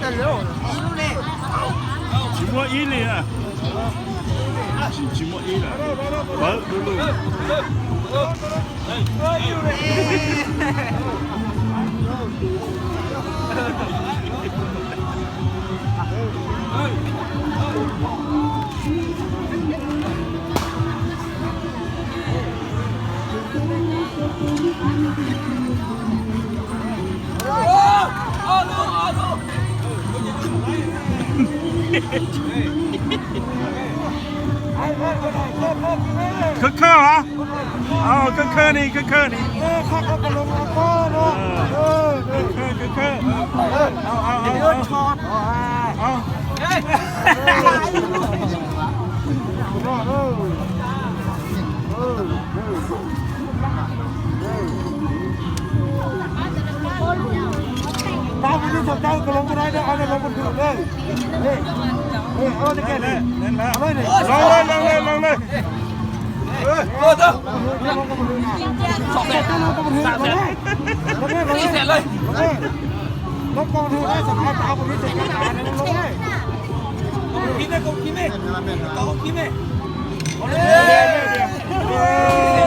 Tsis muaj ib li. Tsis muaj ib li. Pawv du lug. Khawb khawb os. Khawb khawb ni, khawb khawb ni. Khawb khawb.